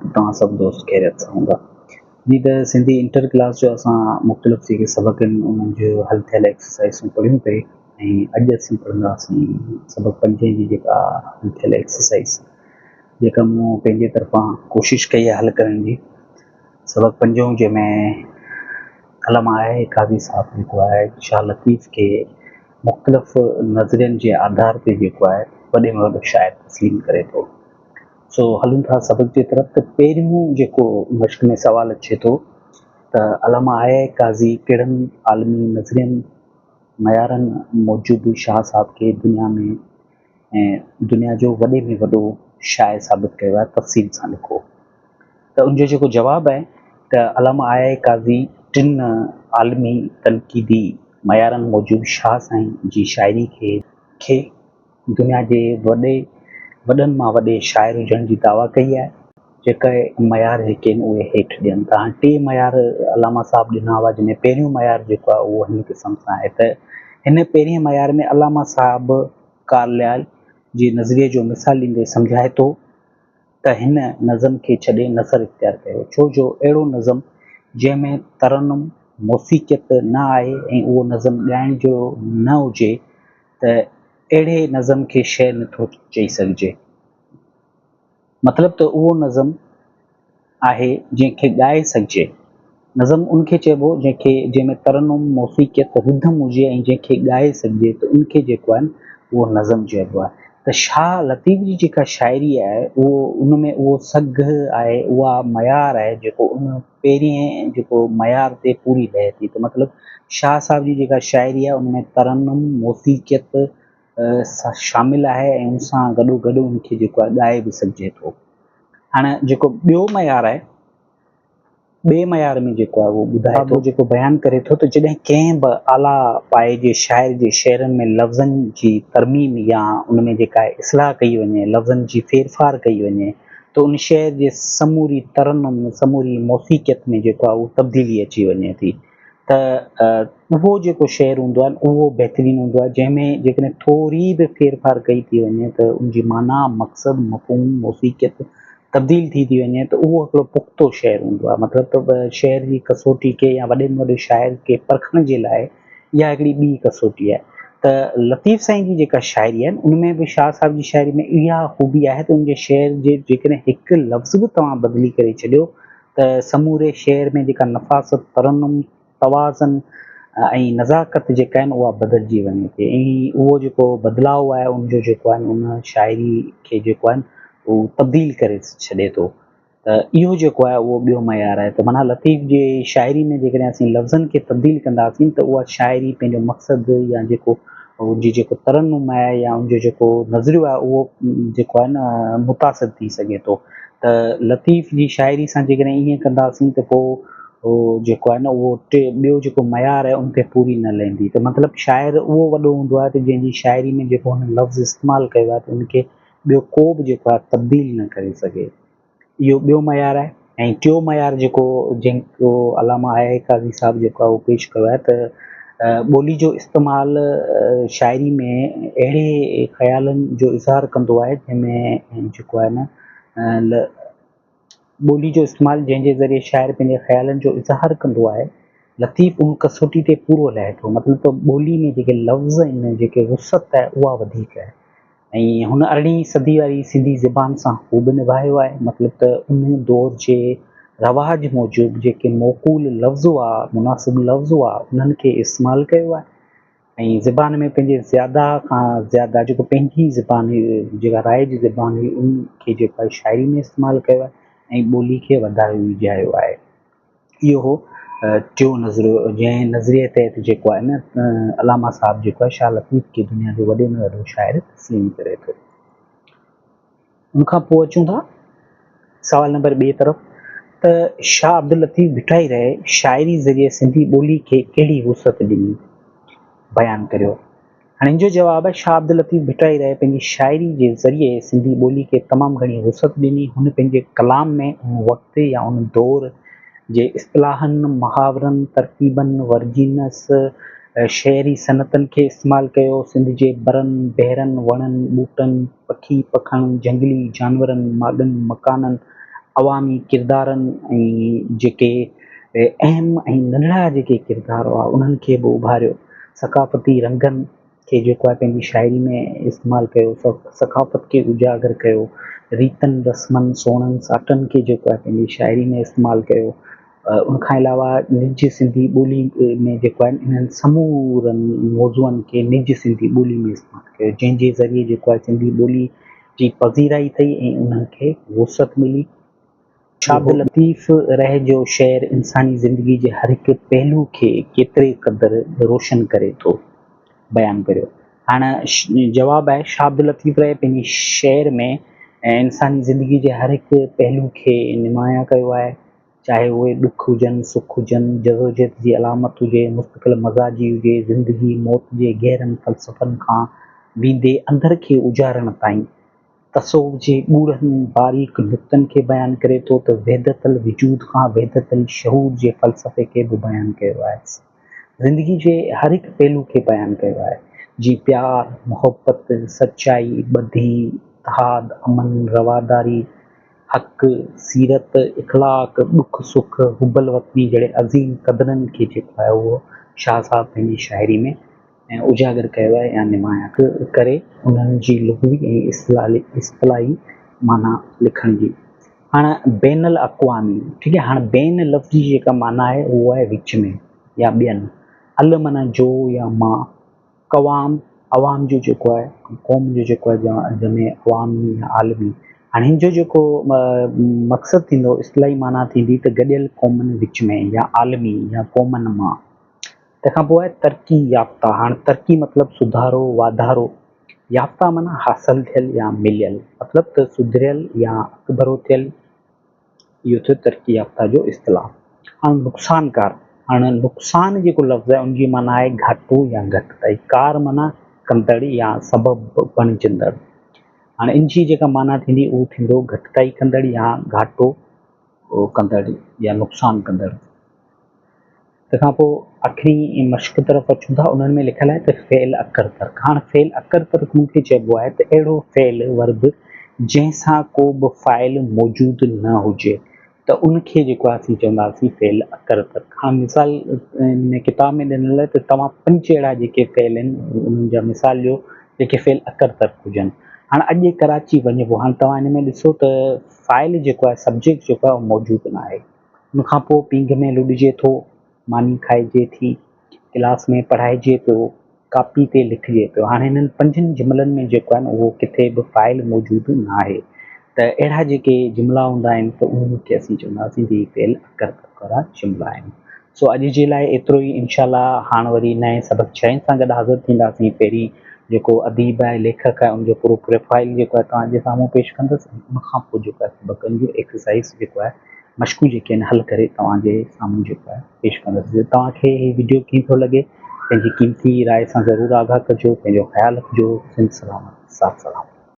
توهان سڀ دوست خيريت سان هوندا. جي ته سنڌي انٽر ڪلاس جو اسان مختلف جيڪي سبق آهن انهن جو حل ٿيل ايڪسرسائزون پڙهيون پئي ۽ اڄ اسين پڙهنداسين سبق پنجين جي جيڪا حل ٿيل ايڪسرسائز جيڪا مون پنهنجي طرفان ڪوشش ڪئي آهي حل ڪرڻ جي. سبق پنجون جنهن ۾ علامه آء آء قاضي صاحب جيڪو آهي شاهه لطيف کي مختلف نظرين جي آڌار تي جيڪو آهي وڏي ۾ وڏو شاعر تسليم ڪري ٿو. سو هلون ٿا سبق جي طرف ته پهريون جيڪو مشق ۾ سوال اچي ٿو ته علامه آء آء قاضي ڪهڙن عالمي نظرين معيارن موجب شاهه صاحب کي دنيا ۾ ۽ دنيا جو وڏي ۾ وڏو شاعر ثابت ڪيو آهي تفصيل سان لکو ته ان جو جيڪو جواب آهي ته علامه آء آء قاضي ٽن عالمي تنقيدي معيارن موجب شاهه سائين جي شاعري کي دنيا جي وڏي وڏن مان وڏي شاعر هجڻ جي دعويٰ ڪئي آهي. جيڪي معيار جيڪي آهن اهي هيٺ ڏين ٿا. هاڻي ٽي معيار علامه صاحب ڏنا هئا جن ۾ پهريون معيار جيڪو آهي اهو هن قسم سان آهي ته هن پهرين معيار ۾ علامه صاحب ڪارلائل جي نظريي جو مثال ڏيندي سمجهائي ٿو ته هن نظم کي ڇڏي نثر اختيار ڪيو ڇو جو اهڙو نظم جنهن ۾ ترنم، موسيقيت، نه آهي ۽ اهو نظم ڳائڻ جهڙو نه هجي ته اهڙي نظم کي شعر نٿو چئي سگهجي. مطلب ته اهو نظم آهي جنهن کي ڳائي سگهجي. نظم ان کي چئبو جنهن کي جنهن ۾ ترنم، موسيقيت، رڌم هجي ۽ جنهن کي ڳائي سگهجي ته ان کي جيڪو آهي اهو نظم چئبو آهي. ته شاهه لطيف جي جيڪا شاعري آهي اهو ان ۾ اهو سگهه آهي اها معيار آهي جيڪو ان پهرين جيڪو معيار تي پوري لهي ٿي ته مطلب شاهه صاحب جي جيڪا شاعري آهي ان ۾ ترنم، موسيقيت شامل آهي ۽ ان سان گڏو گڏ ان کي جيڪو آهي ڳائي به سگهجي ٿو. هاڻي جيڪو ٻيو معيار آهي ٻئي معيار ۾ جيڪو آهي اهو ٻڌائي ٿو جيڪو بيان ڪري ٿو ته جڏهن ڪنهن به اعليٰ پائي جي شاعر جي شعرن ۾ لفظن جي ترميم يا ان ۾ جيڪا اصلاح ڪئي وڃي لفظن جي ڦيرڦار ڪئي وڃي ته ان شعر جي سموري ترنم، سموري موسيقيت ۾ جيڪو آهي اهو تبديلي اچي وڃي ٿي ته اهو جيڪو شعر هوندو آهي اهو بهترين هوندو آهي جنهن ۾ جيڪڏهن ٿوري به ڦيرڦار ڪئي ٿي وڃي ته ان جي معنيٰ، مقصد، مفهوم، موسيقيت تبديل ٿي ٿي وڃي ته اهو هڪڙو پختو شعر هوندو آهي مطلب ته شعر جي ڪسوٽي کي يا وڏي ۾ وڏي شاعر کي پرکڻ جي لاء اها هڪڙي ٻي ڪسوٽي آهي ته لطيف سائين جي جيڪا شاعري آهي ان ۾ به شاهه صاحب جي شاعري ۾ اها خوبي آهي ته ان جي شعر جي جيڪڏهن هڪ لفظ به توهان بدلي ڪري ڇڏيو ته سموري شعر ۾ جيڪا نفاست، ترنم، توازن ۽ نزاڪت جيڪا آهن اها بدلجي وڃي ٿي ۽ اهو جيڪو بدلاء آهي ان جو جيڪو آهي ان شاعري کي جيڪو آهي اهو تبديل ڪري ڇڏي ٿو. ته اهو جيڪو آهي اهو ٻيو معيار آهي ته معنيٰ لطيف جي شاعري ۾ جيڪڏهن اسين لفظن کي تبديل ڪنداسين ته اها شاعري پنهنجو مقصد يا جيڪو ان جي جيڪو ترنم آهي يا ان جو جيڪو نظريو آهي اهو جيڪو آهي نه متاثر ٿي سگهي ٿو ته لطيف جي شاعري سان جيڪڏهن ائين ڪنداسين ته پوء اهو جيڪو آهي نه اهو ٽي ٻيو جيڪو معيار آهي ان تي پوري نه لهندي ته مطلب شاعر اهو وڏو هوندو آهي ته جنهن جي شاعري ۾ جيڪو هن لفظ استعمال ڪيو آهي ته ان کي ٻيو ڪو به جيڪو آهي تبديل نه ڪري سگهي. اهو ٻيو معيار آهي ۽ ٽيون معيار جيڪو جنهن ڪو علامه آء آء قاضي صاحب جيڪو آهي اهو پيش ڪيو آهي ته ٻولي جو استعمال شاعري ۾ اهڙي خيالن جو اظهار ڪندو آهي جنهن ۾ جيڪو آهي نه ٻولي جو استعمال جنهن جي ذريعي شاعر پنهنجي خيالن جو اظهار ڪندو آهي، لطيف ان ڪسوٽي تي پورو لهي ٿو. مطلب ته ٻولي ۾ جيڪي لفظ آهن، جيڪي وسعت آهي، اها وڌيڪ آهي ۽ هن ارڙهين صدي واري سنڌي زبان سان خوب نڀايو آهي. مطلب ته ان دور جي رواج موجب جيڪي معقول لفظ هئا، مناسب لفظ هئا، انهن کي استعمال ڪيو آهي. ۽ زبان ۾ پنهنجي زياده کان زياده جيڪو پنهنجي زبان هئي جيڪا رائج زبان هئي ان کي جيڪو آهي شاعري ۾ استعمال ڪيو آهي ۽ ٻولي کي وڌايو ويجهايو آهي. اهو هو ٽيون نظريو جنهن نظريي تحت جيڪو آهي نه علامه صاحب جيڪو آهي شاهه لطيف کي دنيا جو وڏي ۾ وڏو شاعر تسليم ڪري ٿو. ان کان پوء اچون ٿا سوال نمبر ٻئي طرف ته شاهه عبداللطيف ڀٽائي رح شاعري ذريعي سنڌي ٻولي کي ڪهڙي وسعت ڏني؟ بيان ڪريو. هاڻي ان جو جواب آهي شاهه عبداللطيف ڀٽائي رح پنهنجي شاعري جي ذريعي سنڌي ٻولي کي تمام گهڻي وسعت ڏني. هن پنهنجي ڪلام ۾ ان وقت يا ان دور جي اصطلاحن، محاورن، ترڪيبن، ورجينس، شعري صنعتن کي استعمال ڪيو. سنڌ جي برن، بحرن، وڻن، ٻوٽن، پکي پکڻ، جهنگلي جانورن، ماڳن، مڪانن عوامي ڪردارن ۽ جيڪي اهم ۽ ننڍڙا جيڪي ڪردار هئا انهن کي به اڀاريو. ثقافتي رنگن کي جيڪو آهي پنهنجي شاعري ۾ استعمال ڪيو، ثقافت کي اجاگر ڪيو، ريتن رسمن، سوڻن ساٽن کي جيڪو آهي پنهنجي شاعري ۾ استعمال ڪيو. ان کان علاوه نج سنڌي ٻولي ۾ جيڪو آهي انهن سمورن موضوعن کي نج سنڌي ٻولي ۾ استعمال ڪيو جنهن جي ذريعي جيڪو آهي سنڌي ٻولي جي پذيرائي ٿئي ۽ انهن کي وسعت ملي. شاھ عبداللطيف رح جو شعر انساني زندگي جي هر هڪ پهلو کي ڪيتري قدر روشن ڪري ٿو، بيان ڪريو. هاڻ جواب آهي، شاھ عبداللطيف رح پنهنجي شعر ۾ انساني زندگي جي هر هڪ پهلو کي نمايان ڪيو آهي، چاهي اهي ڏک هجن، سک هجن، جدوجهد جي علامت هجي، مستقل مزاجي هجي، زندگي، موت جي گهرن فلسفن کان ويندي اندر کي اجارڻ تائين، تصوف جي ڳوڙهن باريڪ نڪتن کي بيان ڪري ٿو ته وحدت الوجود کان وحدت الشهود جي فلسفي کي به بيان ڪيو آهي. زندگي جي هر هڪ پهلو کي بيان ڪيو آهي، جيئن پيار، محبت، سچائي، ٻڌي، اتحاد، امن، رواداري، حق، سيرت، اخلاق، ڏک سک، حب الوطني جهڙي عظيم قدرن کي جيڪو آهي اهو شاهه صاحب پنهنجي شاعري ۾ اجاگر ڪيو آهي يا نمايان ڪري انهن جي لغوي ۽ اصطلاحي معنيٰ لکڻ جي هاڻ بين الاقوامي ٺيڪ آهي هاڻ بين لفظ جي جيڪا معنيٰ آهي اهو آهي وچ ۾ يا ٻين ال معنيٰ جو يا مان قوام، عوام جو جيڪو آهي، قوم جو جيڪو آهي جمع عوامي يا عالمي. هاڻي هن جو جيڪو مقصد ٿيندو اصطلاحي معنيٰ ٿيندي ته گڏيل قومن وچ ۾ يا عالمي يا قومن مان. تنهن کان پوء آهي ترقي يافته، هاڻ ترقي مطلب سڌارو، واڌارو، يافته معنيٰ حاصل ٿيل يا مليل، مطلب ته سڌريل يا اڳڀرو ٿيل. اهو ٿيو ترقي يافته جو اصطلاح. هاڻ نقصانڪار، هاڻ نقصان جيڪو لفظ آهي ان جي معنيٰ آهي گهاٽو يا گهٽتائي. ڪار معنيٰ ڪندڙ يا سبب بڻجندڙ. هاڻ ان جي جيڪا معنيٰ ٿيندي اهو ٿيندو گهٽتائي ڪندڙ يا گهاٽو ڪندڙ يا نقصان ڪندڙ. تنهن کان پوء اکرين مشق طرف اچون ٿا انهن ۾ لکيل آهي ته فعل اڪر ترڪ هاڻ فعل اڪر ترڪ مون کي چئبو آهي ته اهڙو فعل Verb جنهن سان ڪو به فاعل موجود نه هجي ته ان کي جيڪو آهي اسين چونداسين فعل اڪر ترڪ هاڻ مثال ان ۾ ڪتاب ۾ ڏنل آهي ته توهان پنج اهڙا جيڪي فعل آهن انهن جا مثال ڏيو جيڪي فعل اڪر ترڪ هجن هاڻ اڄ ڪراچي وڃبو هاڻ توهان ان ۾ ڏسو ته فاعل جيڪو آهي سبجيڪٽ جيڪو آهي اهو موجود نه آهي ان کان پوء پينگهه ۾ لڏجي ٿو، ماني کائجي ٿي، ڪلاس ۾ پڙهائجي پيو، ڪاپي تي لکجي پيو. هاڻي هنن پنجن جملن ۾ جيڪو آهي نه اهو ڪٿي به فاعل موجود نه آهي ته اهڙا جيڪي جملا هوندا آهن ته انهن کي اسين چونداسين ته هي فعل اڪر وارا جملا آهن. سو اڄ جي لاء ايترو ئي انشاء الله هاڻ وري نئين سبق ڇهين سان گڏ حاضر ٿينداسين. پهرين جيڪو اديب آهي ليکڪ آهي ان جو پورو پروفائيل جيڪو آهي توهان جي سامهون پيش ڪندس ۽ ان کان پوء جيڪو آهي سبقن جو ايڪسرسائز جيڪو آهي مشقون جيڪي آهن حل ڪري توهان جي سامهون جيڪو آهي پيش ڪندس جي توهان کي هي وڊيو ڪيئن ٿو لڳي پنهنجي قيمتي راء سان ضرور آگاهه ڪجو پنهنجو خيال رکجو سنڌ سلامت ساٿ سلامت.